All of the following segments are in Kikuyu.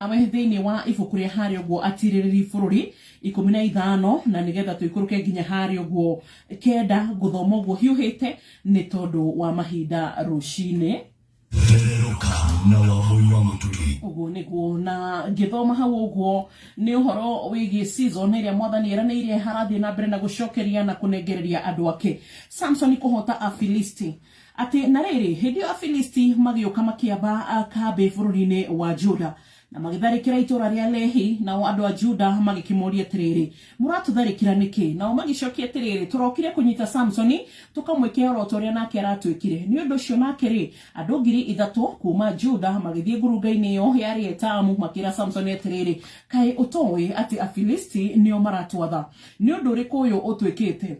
Nawe thĩinĩ wa ibuku rĩa harĩa ũguo atirĩrĩri bũrũri 15 na nĩgetha tũikũrũke nginya harĩa ũguo 9, ngũthoma ũguo hiũhĩte nĩ tondũ wa mahinda rũcinĩ. Thererũka na Wambũi wa Mũturi. Ũguo nĩguo, na ngĩthoma hau ũguo nĩ ũhoro wĩgiĩ season ĩrĩa mwathani eranĩire harathiĩ na mbere na gũcokeria na kũnengereria andũ ake. Samsoni kũhota Afilisti. Atĩ na rĩrĩ, hĩndĩ ĩyo Afilisti magĩũka makĩamba kambĩ bũrũri-inĩ wa Juda, na magĩtharĩkĩra itũũra rĩa Lehi, nao andũ a Juda magĩkĩmoria atĩrĩrĩ, Mũratũtharĩkĩra nĩkĩ? Nao magĩcokia atĩrĩrĩ, Tũrokire kũnyita Samusoni, tũkamwĩke oro ta ũrĩa nake aratwĩkire. Nĩ ũndũ ũcio nake-rĩ, andũ 3000 kuuma Juda magĩthiĩ ngurunga-inĩ ĩyo yarĩ Etamu, makĩĩra Samusoni atĩrĩrĩ, Kaĩ ũtooĩ atĩ Afilisti nĩo maratwatha? Nĩ ũndũ ũrĩkũ ũyũ ũtwĩkĩte?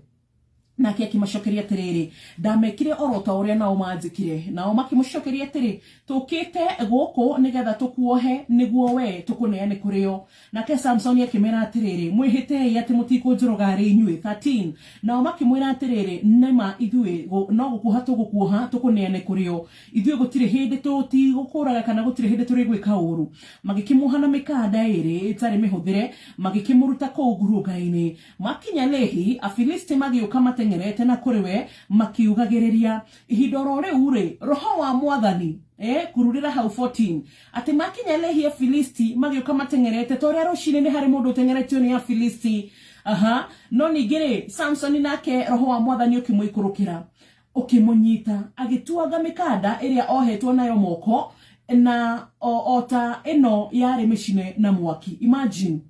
Nake akĩmacokeria atĩrĩrĩ, Ndamekire oro ta ũrĩa nao maanjĩkire. Nao makĩmũcokeria atĩrĩ, Tũũkĩte gũkũ nĩgetha tũkuohe nĩguo wee tũkũneane kũrĩ o. Nake Samusoni akĩmeera atĩrĩrĩ, Mwĩhĩtei atĩ mũtikũnjũraga arĩ inyuĩ. 13 Nao makĩmwĩra atĩrĩrĩ, Nĩ ma ithuĩ no gũkuoha tũgũkuoha tũkũneane kũrĩ o. Ithuĩ gũtirĩ hĩndĩ tũtigũkũũraga kana gũtirĩ hĩndĩ tũrĩgwĩka ũũru. Magĩkĩmuoha na mĩkanda ĩĩrĩ ĩtarĩ mĩhũthĩre, magĩkĩmũruta kũu ngurunga-inĩ. Makinya Lehi, Afilisti magĩũka mateng'erete na kũrĩ we makiugagĩrĩria. Ihinda oro rĩu-rĩ, Roho wa Mwathani, eh, kururĩra hau 14, atĩ makinya Lehi Afilisti magĩũka mateng'erete, ta ũrĩa rũcinĩ nĩ harĩ mũndũ ũteng'eretio nĩ Afilisti. Aha. No ningĩ-rĩ, Samsoni nake Roho wa Mwathani ũkĩmũikũrũkĩra, ũkĩmũnyita, agĩtuanga mĩkanda ĩrĩa ohetwo nayo moko, na o, o ta ĩno yarĩ mĩcine na mwaki. Imagine.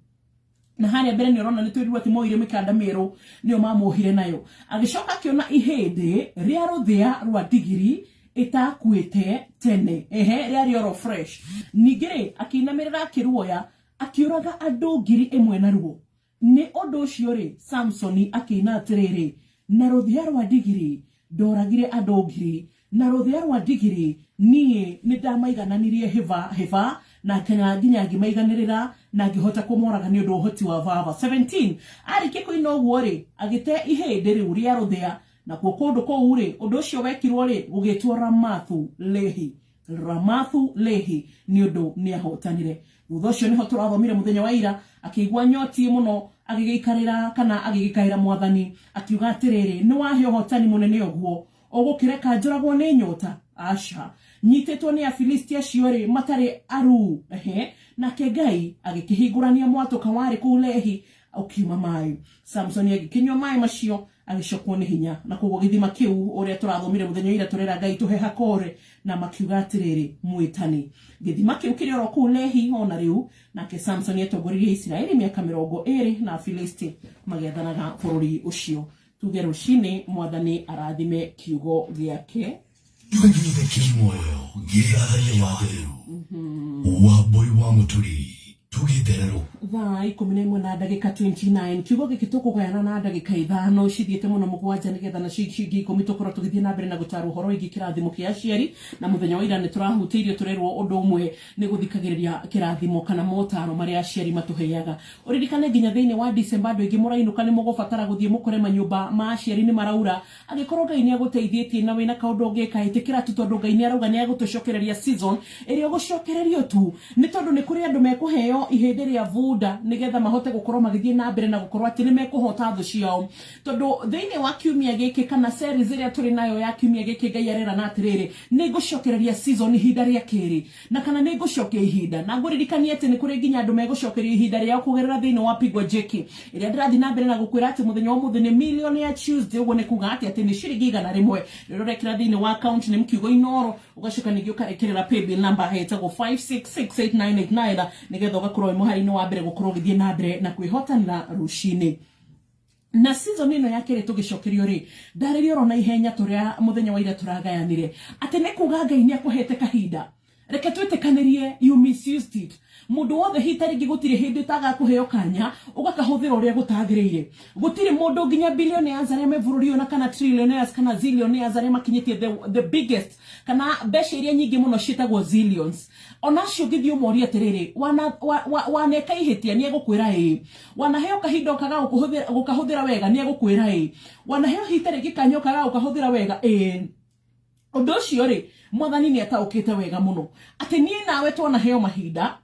Na harĩa mbere nĩ ũrona nĩ twĩrirwo atĩ moire mĩkanda mĩerũ nĩyo mamuohire nayo. Agĩcoka akĩona ihĩndĩ rĩa rũthĩa rwa ndigiri ĩtakuĩte tene, ehe, rĩarĩ oro fresh. Ningĩ rĩ, akĩinamĩrĩra akĩruoya, akĩũraga andũ 1000 naruo. Nĩ ũndũ ũcio rĩ, Samsoni akĩina atĩrĩrĩ, Na rũthĩa rwa ndigiri Ndooragire andũ ngiri na rũthĩa rwa ndigiri, niĩ nĩndamaigananirie hĩba hĩba, na nginya ngĩmaiganĩrĩra, na ngĩhota kũmooraga nĩ ũndũ wa ũhoti wa baba. 17 Aarĩkia kũina ũguo-rĩ, agĩte ihĩndĩ rĩu rĩa rũthĩa, nakuo kũndũ kũu-rĩ, ũndũ ũcio wekirwo-rĩ, gũgĩĩtwo Ramathu-Lehi. Ramathu Lehi nĩ ũndũ nĩahotanire. Thutha ũcio nĩho tũrathomire mũthenya wa ira, akĩigua nyotiĩ mũno, agĩgĩikarĩra kana agĩgĩkaĩra Mwathani, akiuga atĩrĩrĩ, Nĩwahe ũhotani mũnene ũguo, ũgũkĩreka njũragwo nĩ nyota? Aca! Nyitĩtwo nĩ Afilisti acio-rĩ, matarĩ aruu. Ehe! Nake Ngai agĩkĩhingũrania mwatũka warĩ kũu Lehi, ũkiuma maĩ. Samusoni agĩkĩnyua maĩ macio, agĩcokwo nĩ hinya. Na koguo gĩthima kĩu ũrĩa tũrathomire mũthenya wa ira tũrera Ngai tũhe Hakore, na makiuga atĩrĩrĩ, Mwĩtani. Gĩthima kĩu kĩrĩ oro kũu Lehi o na rĩu. Nake Samsoni atongoririe Isiraeli mĩaka 20, na Afilisti magĩathanaga bũrũri ũcio. Tuge rũcinĩ, Mwathani arathime kiugo gĩake. Kiugo gĩothe kĩ muoyo gĩthathaiya wa theru Wambũi wa Mũturi tũgĩthererũka. Thaa 11 na ndagĩka 29. Kiugo gĩkĩ tũkũgayana na ndagĩka 5 cithiĩte mũno 7, nĩgetha nacio icio ingĩ 10 tũkorwo tũgĩthiĩ na mbere na gũtarwo ũhoro wĩgiĩ kĩrathimo kĩa aciari. Na mũthenya wa ira nĩ tũrahutĩirio tũrerwo ũndũ ũmwe nĩ gũthikagĩrĩria kĩrathimo kana motaro marĩa aciari matũheaga. Ũririkane nginya thĩinĩ wa December andũ aingĩ mũrainũka nĩ mũgũbatara gũthiĩ mũkore manyũmba ma aciari nĩ maraura. Angĩkorwo Ngai nĩ agũteithĩtie na wĩna kaũndũ ũngĩka, ĩtĩkĩra tu tondũ Ngai nĩ arauga nĩ egũtũcokereria season ĩrĩa ũgũcokererio tu. Nĩ tondũ nĩ kũrĩ andũ mekũheo ihĩndĩ rĩa bunda nĩgetha mahote gũkorwo magĩthiĩ na mbere na gũkorwo atĩ nĩ mekũhota thũ ciao. Tondũ thĩinĩ wa kiumia gĩkĩ kana series ĩrĩa tũrĩ nayo ya kiumia gĩkĩ Ngai arerana atĩrĩrĩ, nĩ ngũcokereria season ihinda rĩa kerĩ. Na kana nĩ ngũcokia ihinda. Na ngũririkanie atĩ nĩ kũrĩ nginya andũ megũcokerio ihinda rĩao kũgerera thĩinĩ wa Pigwa Jeki, ĩrĩa ndĩrathiĩ na mbere na gũkwĩra atĩ mũthenya wa ũmũthĩ nĩ Millionaire Tuesday. Ũguo nĩ kuga atĩ atĩ nĩ ciringi 100 rĩrĩa ũrekĩra thĩinĩ wa account nĩ kiugo Inooro, ũgacoka ningĩ ũkarekĩrĩra paybill number ĩtagwo 5668989 nĩgetha ũgakorwo wĩ mũhari-inĩ wa mbere gũkorwo ũgĩthiĩ na mbere na kwĩhotanĩra rũcinĩ. Na season ĩno ya kerĩ tũgĩcokerio rĩ, ndarĩria oro na ihenya tũrĩa mũthenya wa ira tũragayanire, atĩ nĩ kuga Ngai nĩ akũhete kahinda. Reke twĩtĩkanĩrie, you misused it. Mũndũ wothe hita rĩngĩ gũtirĩ hĩndĩ ũtagaga kũheo kanya ũgakahũthĩra ũrĩa gũtagĩrĩire. Gũtirĩ mũndũ nginya billionaires arĩa me bũrũri ũyũ na kana trillionaires kana zillionaires arĩa makinyĩtie the biggest kana mbeca iria nyingĩ mũno ciĩtagwo zillions. Ona acio ũngĩthiĩ ũmorie atĩrĩrĩ, waneka ihĩtia, nĩ egũkwĩra ĩĩ. Wanaheo kahinda ũkaga gũkahũthĩra wega, nĩ egũkwĩra ĩĩ. Wanaheo hita rĩngĩ kanya ũkaga gũkahũthĩra wega, ĩĩ. Ũndũ ũcio rĩ, Mwathani nĩ ataũkĩte wega mũno atĩ niĩ nawe twanaheo mahinda.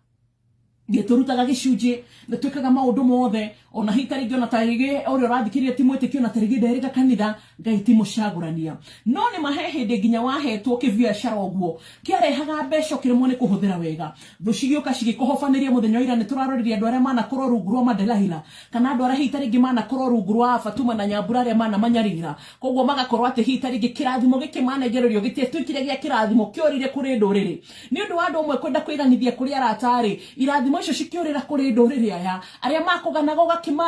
Nĩ tũrutaga gĩcunjĩ, nĩ twĩkaga maũndũ mothe, ona hihi ta rĩngĩ ona ta rĩngĩ ũrĩa ũrathikĩrĩria ti mwĩtĩkio, ona ta rĩngĩ nderĩga kanitha. Ngai ti mũcagũrania. No nĩ ma he hĩndĩ nginya wahetwo kĩbiacara ũguo kĩarehaga mbeca ũkĩremwo nĩ kũhũthĩra wega, thũ cigĩũka cigĩkũhobanĩria. Mũthenya wa ira nĩ tũraroririe andũ arĩa manakorwo rungu rwa Madelaila, kana andũ arĩa hihi ta rĩngĩ manakorwo rungu rwa Fatuma na Nyambura arĩa manamanyarira. Koguo magakorwo atĩ hihi ta rĩngĩ kĩrathimo gĩkĩ manengererio gĩtiatuĩkire gĩa kĩrathimo, kĩorire kũrĩ ndũrĩrĩ. Nĩ ũndũ wa andũ amwe kwenda kwĩganithia kũrĩ arata-rĩ, irathimo icio cikĩũrĩra kũrĩ ndũrĩrĩ. Aya arĩa makũganaga ũgakĩma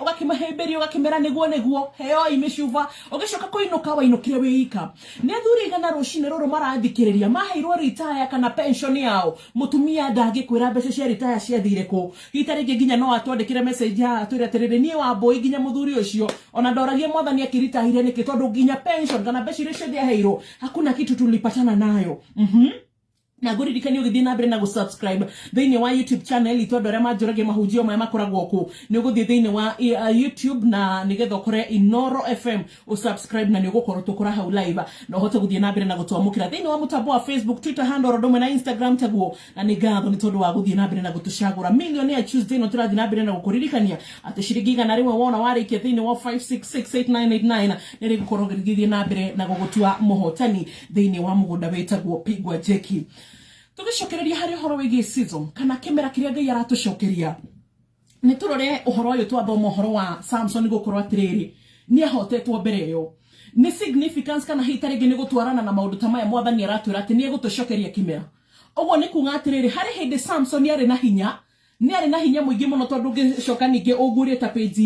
ũgakĩmahĩmbĩria, ũgakĩmera nĩguo nĩguo, heoi mĩcuba, ũgĩcoka kũinũka wainũkire wĩ ika. Nĩ athuri aigana rũcinĩ rũrũ marathikĩrĩria maheirwo ritaya kana pension yao, mũtumia ndangĩkwĩra mbeca cia ritaya ciathire kũ? Hihi ta rĩngĩ nginya no atwandĩkĩre message haha atwĩre atĩrĩrĩ, niĩ Wambũi nginya mũthuri ũcio ona ndoragia mwathani akĩritahire nĩkĩ, tondũ nginya pension kana mbeca iria ciothe aheirwo hakuna kitu tulipatana nayo. Na ngũririkanie ũgĩthiĩ na mbere na gũsubscribe thĩinĩ wa YouTube channel itũ. Andũ arĩa manjũragia mahunjio maya makoragwo kũ, nĩ ũgũthiĩ thĩinĩ wa YouTube na nĩgetha ũkore Inoro FM, ũsubscribe na nĩ ũgũkorwo tũkora hau live na ũhote gũthiĩ na mbere na gũtwamũkĩra thĩinĩ wa mũtambo wa Facebook, Twitter handle oro ũndũ ũmwe na Instagram taguo. Na nĩ ngatho nĩ tondũ wa gũthiĩ na mbere na gũtũcagũra. Millionaire Tuesday no tũrathiĩ na mbere na gũkũririkania atĩ ciringi 100 wona warĩkia thĩinĩ wa 5668989 nĩ rĩgũkorwo rĩgĩthiĩ na mbere na gũgũtua mũhotani thĩinĩ wa mũgũnda wĩtagwo Pigwa Jeki. Tũgĩcokereria harĩ ũhoro wĩgiĩ season kana kĩmera kĩrĩa Ngai aratũcokeria, nĩ tũrore ũhoro ũyũ. Twathoma ũhoro wa Samson gũkorwo atĩrĩrĩ nĩ ahotetwo mbere ĩyo, nĩ significance kana hihi ta rĩngĩ nĩ gũtwarana na maũndũ ta maya. Mwathani aratwĩra atĩ nĩ egũtũcokeria kĩmera. Ũguo nĩ kuga atĩrĩrĩ, harĩ hĩndĩ Samson arĩ na hinya, nĩ arĩ na hinya mũingĩ mũno, tondũ ũngĩcoka ningĩ ũgurie ta page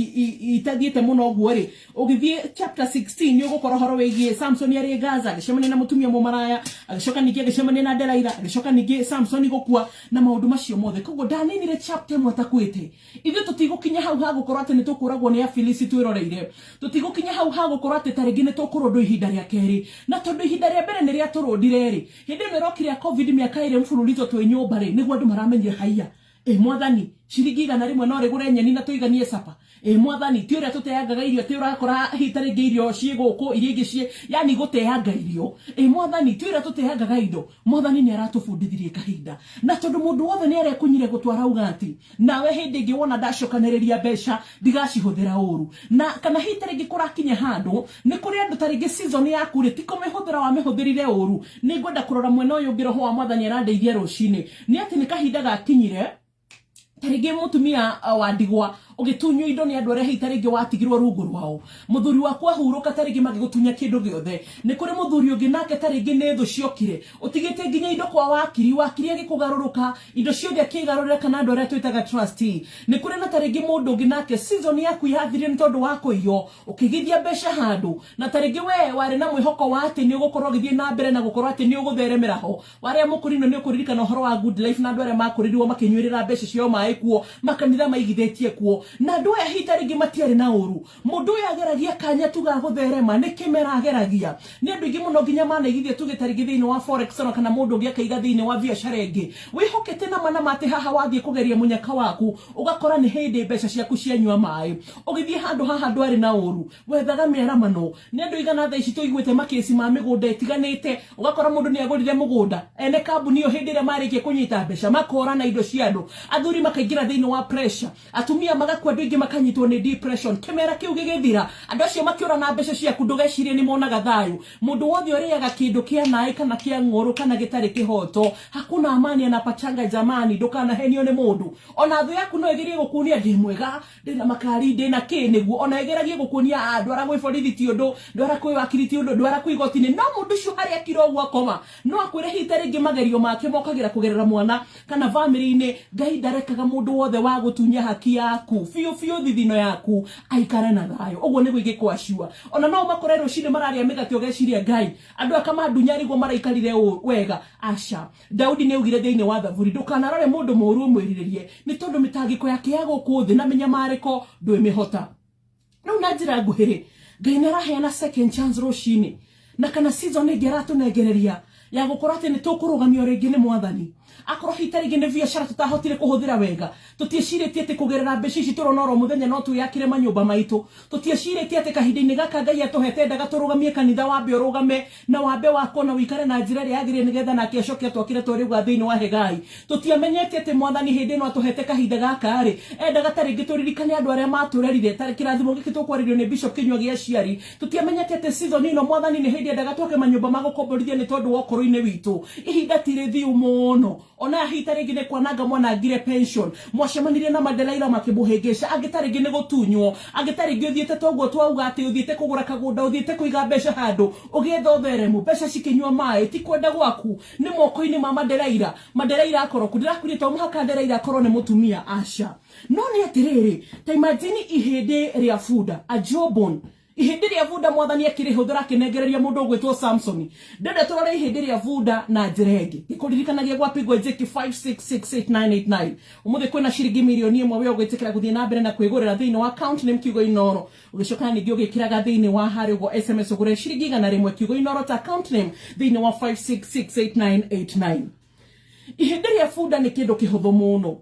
itathiĩte mũno ũguo rĩ, ũgĩthiĩ chapter 16 nĩ ũgũkora ũhoro wĩgiĩ Samson arĩ Gaza agĩcemania na mũtumia mũmaraya, agĩcoka ningĩ agĩcemania na Delaila, agĩcoka ningĩ Samson gũkua na maũndũ macio mothe. Koguo ndaninire chapter ĩmwe atakuĩte. Ithuĩ tũtigũkinya hau ha gũkorwo atĩ nĩ tũkũragwo nĩ Afilisti twĩroreire, tũtigũkinya hau ha gũkorwo atĩ ta rĩngĩ nĩ tũkũrũndwo ihinda rĩa kerĩ. Na tondũ ihinda rĩa mbere nĩ rĩatũrũndire rĩ, hĩndĩ ĩno ĩrokire ya COVID, mĩaka 2 mũbũrũri twĩ nyũmba rĩ, nĩguo andũ maramenyire haiya, ĩ mwathani, ciringi 100 no rĩgũre nyeni na tũiganie capa. Ĩ mwathani, ti ũrĩa tũteangaga irio, ti ũrakora hihi ta rĩngĩ irio ciĩ gũkũ, iria ingĩ ciĩ yani gũteanga irio. Ĩ mwathani, ti ũrĩa tũteangaga indo. Mwathani nĩ aratũbundithirie kahinda, na tondũ mũndũ wothe nĩ arekunyire gũtwara ugati nawe hĩndĩ ĩngĩ wona ndacokanĩrĩria mbeca ndigacihũthĩra ũru. Na kana hihi ta rĩngĩ kũrakinya handũ nĩ kũrĩ andũ ta rĩngĩ season yaku rĩ, ti kũmĩhũthĩra wamĩhũthĩrire ũru. Nĩ ngwenda kũrora mwena ũyũ ũngĩ. Roho wa mwathani arandeithia rũcinĩ nĩ atĩ nĩ kahinda gakinyire ta rĩngĩ mũtumia wa ndigwa ũgĩtunywo indo nĩ andũ arĩa hihi ta rĩngĩ watigirwo rungu rwao, mũthuri waku ahurũka, ta rĩngĩ magĩgũtunya kĩndũ gĩothe. Nĩ kũrĩ mũthuri ũngĩ nake ta rĩngĩ nĩ thũ ciokire, ũtigĩte nginya indo kwa wakiri, wakiri agĩkũgarũrũka indo ciothe akĩgarũrĩra, kana andũ arĩa twĩtaga trustee. Nĩ kũrĩ na ta rĩngĩ mũndũ ũngĩ nake season yaku yathirire nĩ tondũ wa kũiywo, ũkĩigithia mbeca handũ, na ta rĩngĩ we warĩ na mwĩhoko wa atĩ nĩ ũgũkorwo ũgĩthiĩ na mbere na gũkorwo atĩ nĩ ũgũtheremera ho. Warĩa mũkũrinũ nĩ ũkũririkana ũhoro wa Good Life na andũ arĩa makũrĩrirwo makĩnyuĩrĩra mbeca ciao maĩ kuo, makanitha maigithĩtie kuo. Na andũ aya hihi ta rĩngĩ matiarĩ na ũru, mũndũ ũyũ ageragia kanya tu ga gũtherema, nĩ kĩmera ageragia. Nĩ andũ aingĩ mũno nginya manaigithia tuge ta rĩngĩ thĩinĩ wa forex, ona kana mũndũ ũngĩ akaiga thĩinĩ wa biacara ĩngĩ, wĩhokete na ma na ma atĩ haha wathiĩ kũgeria mũnyaka waku, ũgakora nĩ hĩndĩ mbeca ciaku cianyua maĩ. Ũgĩthiĩ handũ haha ndwarĩ na ũru, wethaga mĩaramano. Nĩ andũ aigana thaa ici tũiguĩte makĩci ma mĩgũnda ĩtiganĩte, ũgakora mũndũ nĩ agũrire mũgũnda, ene kambuni ĩyo hĩndĩ ĩrĩa marĩkia kũnyita mbeca makora na indo cia andũ, athuri makaingĩra thĩinĩ wa pressure, atumia magakua, andũ aingĩ makanyitwo nĩ depression. Kĩmera kĩu gĩgĩthira, andũ acio makĩũra na mbeca ciaku, ndũgecirie nĩ monaga thayũ. Mũndũ wothe ũrĩaga kĩndũ kĩa naĩ kana kĩa ng'ũrũ kana gĩtarĩ kĩhoto, hakuna amani anapatanga. Jamani, ndũkanahenio nĩ mũndũ. Ona thũ yaku no ĩgerie gũkuonia ndĩ mwega, ndĩna makari, ndĩna kĩ, nĩguo ona ĩgeragie gũkuonia, "Ah, ndwara gwĩ borithi ti ũndũ, ndwara kwĩ wakiri ti ũndũ, ndwara kwĩ igoti-inĩ." No mũndũ ũcio harĩa akira ũguo akoma, no akwĩre hihi ta rĩngĩ magerio make mokagĩra kũgerera mwana kana bamĩrĩ-inĩ. Ngai ndarekaga mũndũ wothe wa gũtunya haki yaku biũ biũ, thithino yaku, aikare na thayũ. Ũguo nĩguo ingĩkwacua. Ona no ũmakore rũcinĩ mararĩa mĩgate, ũgeciria, "Ngai, andũ aya kamandunya arĩguo maraikarire ũũ wega?" Aca. Daudi nĩ augire thĩinĩ wa Thaburi, "Ndũkanarore mũndũ mũũru ũmwĩrirĩrie, nĩ tondũ mĩtangĩko yake ya gũkũ thĩ na mĩnyamarĩko ndwĩmĩhota." Rĩu na njĩra nguhĩ rĩ, Ngai nĩ araheana second chance rũcinĩ, na kana season ĩngĩ aratũnengereria ya gũkorwo atĩ nĩ tũkũrũgamio rĩngĩ nĩ mwathani. Akorwo hihi ta rĩngĩ nĩ biacara tũtahotire kũhũthĩra wega, tũtiĩcirĩtie atĩ kũgerera mbeca ici tũrona oro mũthenya no twĩyakĩre manyũmba maitũ. Tũtiĩcirĩtie atĩ kahinda-inĩ gaka Ngai atũhete endaga tũrũgamie kanitha wambe ũrũgame na wambe wakwo na ũikare na njĩra ĩrĩa yagĩrĩire nĩgetha nake acoke atwakĩre ta ũrĩa augaga thĩinĩ wa Hegai. Tũtiamenyete atĩ Mwathani hĩndĩ ĩno atũhete kahinda gaka-rĩ, endaga ta rĩngĩ tũririkane andũ arĩa matũrerire, ta kĩrathimo gĩkĩ tũkwarĩrio nĩ Bishop Kĩnyua gĩa aciari. Tũtiamenyete atĩ season ĩno Mwathani nĩ hĩndĩ endaga twake manyũmba ma gũkomborithia nĩ tondũ wa ũkũrũ-inĩ witũ. Ihinda ti rĩthiu mũno. Ona hihi ta rĩngĩ nĩ kwananga mwanangire pension, mwacemanirie na madelaila makĩmũhĩngĩca, angĩ ta rĩngĩ nĩ gũtunywo, angĩ ta rĩngĩ ũthiĩte ta ũguo twauga atĩ ũthiĩte kũgũra kagũnda, ũthiĩte kũiga mbeca handũ, ũgĩetha ũtheremu, mbeca cikĩnyua maĩ, ti kwenda gwaku, nĩ moko-inĩ ma madelaila. Madelaila akoroku. Ndĩrakwĩrire to mũhaka delaila akorwo nĩ mũtumia, aca. No nĩ atĩrĩrĩ, ta imagine ihĩndĩ rĩa bunda, a jawbone, ihĩndĩ rĩa bunda Mwathani akĩrĩhũthĩra akĩnengereria mũndũ ũgwĩtwo Samsoni. Ndĩrenda tũrore ihĩndĩ rĩa bunda na njĩra ĩngĩ. Ngĩkũririkanagia gwapigwo njeki 5668989. Ũmũthĩ kwĩna ciringi mirioni 1 we ũgwĩtĩkĩra gũthiĩ na mbere na kwĩgũrĩra thĩinĩ wa account name kiugo Inooro. Ũgĩcoka ningĩ ũgĩkĩraga thĩinĩ wa harĩa ũguo SMS ũgũre ciringi 100 kiugo Inooro ta account name thĩinĩ wa 5668989. Ihĩndĩ rĩa bunda nĩ kĩndũ kĩhũthũ mũno.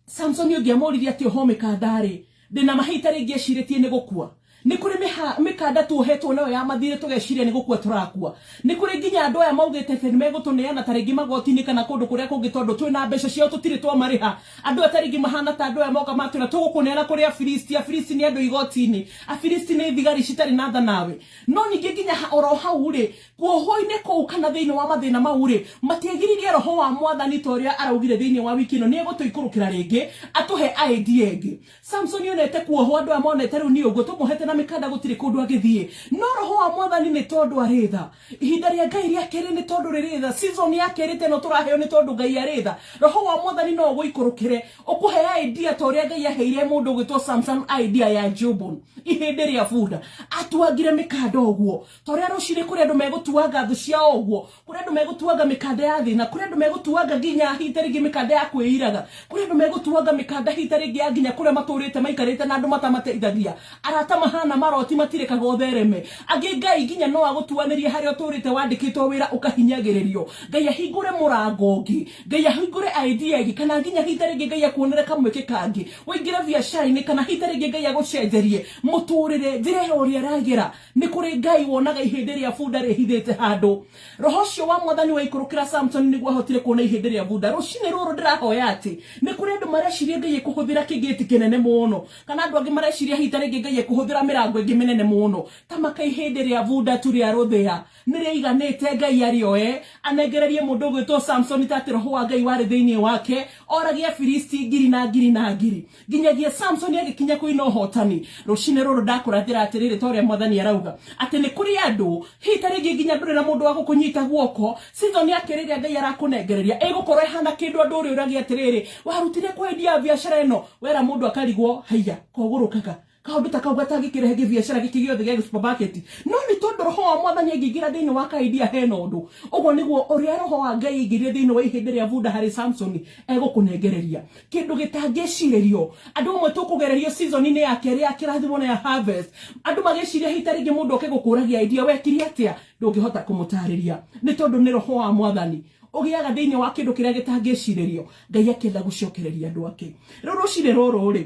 Samsoni ũngĩamũririe atĩ ohwo mĩkanda-rĩ, ndĩna ma hihi ta rĩngĩ ecirĩtie nĩ gũkua. Nĩ kũrĩ mĩkanda tuohetwo nayo ya mathirĩ tũgeciria nĩ gũkua tũrakua. Nĩ kũrĩ nginya andũ aya maugĩte atĩ nĩ megũtũneana ta rĩngĩ magoti-inĩ kana kũndũ kũrĩa kũngĩ tondũ twĩna mbeca ciao tũtirĩ twamarĩha. Andũ aya ta rĩngĩ mahana ta andũ aya moka matwĩra tũgũkũneana kũrĩ Afilisti. Afilisti nĩ andũ igoti-inĩ. Afilisti nĩ thigari citarĩ na tha nawe. No ningĩ nginya oro hau-rĩ, kuohwo-inĩ kũu kana thĩinĩ wa mathĩna mau-rĩ, matiagiririe roho wa Mwathani ta ũrĩa araugire thĩinĩ wa wiki ĩno nĩ egũtũikũrũkĩra rĩngĩ atũhe idea ĩngĩ. Samsoni onete kuohwo andũ aya monete rĩu nĩ ũguo tũmuohete na mĩkanda gũtirĩ kũndũ angĩthiĩ. No roho wa Mwathani nĩ tondũ arĩ tha. Ihinda rĩa Ngai rĩa kerĩ nĩ tondũ rĩrĩ tha. Season ya kerĩ ta ĩno tũraheo nĩ tondũ Ngai arĩ tha. Roho wa Mwathani no ũgũikũrũkĩre ũkũhe idea ta ũrĩa Ngai aheire mũndũ ũgwĩtwo Samson idea ya jawbone. Ihĩndĩ rĩa bunda. Atuangire mĩkanda ũguo. Ta ũrĩa rũcinĩ kũrĩ andũ megũtuanga thũ ciao ũguo, kũrĩ andũ megũtuanga mĩkanda ya thĩna, kũrĩ andũ megũtuanga nginya hihi ta rĩngĩ mĩkanda ya kwĩiraga, kũrĩ andũ megũtuanga mĩkanda hihi ta rĩngĩ ya nginya kũrĩa matũrĩte maikarĩte na andũ matamateithagia, arata mahana maroti matirekaga ũthereme. Angĩ Ngai nginya no agũtuanĩrie harĩa ũtũrĩte wandĩkĩtwo wĩra ũkahinyagĩrĩrio. Ngai ahingũre mũrango ũngĩ, Ngai ahingũre idea ĩngĩ, kana nginya hihi ta rĩngĩ Ngai akuonere kamweke kangĩ, ũingĩre biacara-inĩ, kana hihi ta rĩngĩ Ngai agũcenjerie mũtũrĩre, njĩra ĩyo ũrĩa ĩragera. Nĩ kũrĩ Ngai wonaga ihĩndĩ rĩa bunda rĩhithĩte handũ. Roho ũcio wa Mwathani waikũrũkĩra Samsoni nĩguo ahotire kuona ihĩndĩ rĩa bunda. Rũcinĩ rũrũ ndĩrahoya atĩ nĩ kũrĩ andũ mareciria Ngai ekũhũthĩra kĩgĩti kĩnene mũno, kana andũ angĩ mareciria hihi ta rĩngĩ Ngai ekũhũthĩra mĩrango ĩngĩ mĩnene mũno. Ta maka ihĩndĩ rĩa bunda tu rĩa rũthĩa nĩ rĩaiganĩte Ngai arĩoe anengererie mũndũ ũgwĩtwo Samsoni ta atĩ roho wa Ngai warĩ thĩinĩ wake, orage Afilisti ngiri na ngiri na ngiri. Nginyagia Samsoni agĩkinya kũina ũhotani. Rũcinĩ rũrũ ndakũrathĩra atĩrĩrĩ ta ũrĩa Mwathani arauga atĩ nĩ kũrĩ andũ hihi ta rĩngĩ nginya ndũrĩ na mũndũ wa gũkũnyita guoko. Season ya kerĩ ĩrĩa Ngai arakũnengereria ĩgũkorwo ĩhana kĩndũ andũ ũrĩa ũragia atĩrĩrĩ, warutire kũ idea ya biacara ĩno? Wera mũndũ akarigwo haiya kogũrũkaga kaũndũ ta kau gatangĩkĩrehe gĩbiacara gĩkĩ gĩothe gĩa supermarket. No nĩ tondũ roho wa Mwathani angĩingĩra thĩinĩ wa ka idea hena ũndũ. Ũguo nĩguo ũrĩa roho wa Ngai aingĩrire thĩinĩ wa ihĩndĩ rĩa bunda harĩ Samsoni egũkũnengereria kĩndũ gĩtangĩcirĩrio. Andũ amwe tũkũgererio season-inĩ ya kerĩ ya kĩrathimo na ya harvest, andũ magĩciria hihi ta rĩngĩ mũndũ oke gũkũragia idea wekire atĩa, ndũngĩhota kũmũtarĩria nĩ tondũ nĩ roho wa Mwathani ũgĩaga thĩinĩ wa kĩndũ kĩrĩa gĩtangĩcirĩrio. Ngai akĩenda gũcokereria andũ ake. Rĩu rũcinĩ rũrũ rĩ,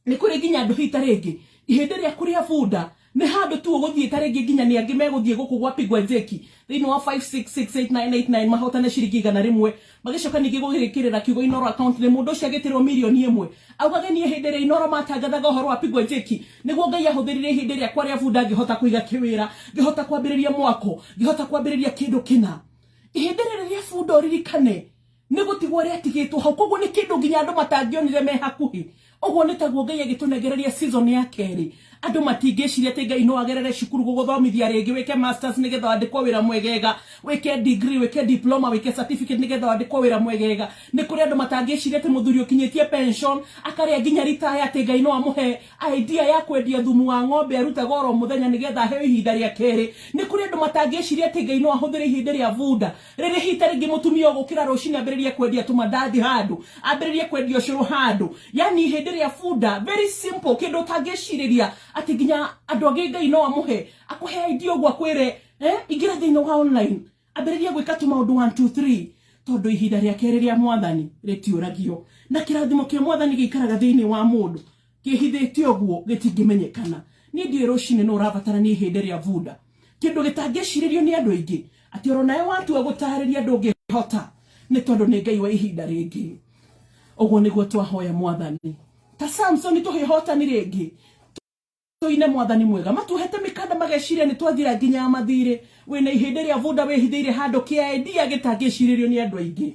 nĩ kũrĩ nginya andũ hihi ta rĩngĩ ihĩndĩ rĩaku rĩa bunda nĩ handũ tu ũgũthiĩ ta rĩngĩ nginya nĩ angĩ megũthiĩ gũkũ gwa pigwa njeki thĩinĩ wa 5668989 mahotane ciringi 100, magĩcoka ningĩ gũgĩkĩrĩra kiugo Inooro account nĩ mũndũ ũcio agĩtĩrwo mirioni 1. Augage niĩ hĩndĩ ĩrĩa Inooro matangathaga ũhoro wa pigwa njeki nĩguo Ngai ahũthĩrire ihĩndĩ rĩakwa rĩa bunda ngĩhota kũiga kĩwĩra, ngĩhota kwambĩrĩria mwako, ngĩhota kwambĩrĩria kĩndũ kĩna. Ihĩndĩ rĩrĩ rĩa bunda ũririkane nĩ gũtigwo rĩatigĩtwo hau, koguo nĩ kĩndũ nginya andũ matangĩonire me hakuhĩ. Ũguo nĩ taguo Ngai agĩtũnengereria season ya kerĩ. Andũ matingĩciria atĩ Ngai no agerere cukuru gũgũthomithia rĩngĩ, wĩke masters nĩgetha wandĩkwo wĩra mwegega, wĩke degree, wĩke diploma, wĩke certificate nĩgetha wandĩkwo wĩra mwegega. Nĩ kũrĩ andũ matangĩciria atĩ mũthuri ũkinyĩtie pension akarĩa nginya retire atĩ Ngai no amũhe idea ya kwendia thumu wa ng'ombe arutaga oro mũthenya nĩgetha aheo ihinda rĩa kerĩ. Nĩ kũrĩ andũ matangĩciria atĩ Ngai no ahũthĩre ihĩndĩ rĩa bunda rĩrĩa hihi ta rĩngĩ mũtumia ũgũkĩra rũcinĩ ambĩrĩrie kwendia tũmandathi handũ, ambĩrĩrie kwendia ũcũrũ handũ. Yani ihĩndĩ rĩa bunda, very simple, kĩndũ ũtangĩcirĩria atĩ nginya andũ angĩ Ngai no amũhe, akũhe idea ũguo akwĩre, ingĩra thĩinĩ wa online, ambĩrĩria gwĩka tũmaũndũ 1 2 3. Tondũ ihinda rĩa kerĩ rĩa Mwathani rĩtiũragio, na kĩrathimo kĩa Mwathani gĩikaraga thĩinĩ wa mũndũ kĩhithĩte ũguo gĩtingĩmenyekana. Niĩ ndiũĩ rũcinĩ nũ ũrabatarania ihĩndĩ rĩa bunda, kĩndũ gĩtangĩcirĩrio nĩ andũ aingĩ, atĩ oro nawe watua gũtarĩria ndũngĩhota, nĩ tondũ nĩ Ngai wa ihinda rĩngĩ. Ũguo nĩguo twahoya Mwathani. Ta Samsoni tũhe hotani rĩngĩ, tũine Mwathani mwega. Matuohete mĩkanda mageciria nĩ twathira nginya mathirĩ. Wĩna ihĩndĩ rĩa bunda wĩhithĩire handũ kĩaendia gĩtangĩcirĩrio nĩ andũ aingĩ.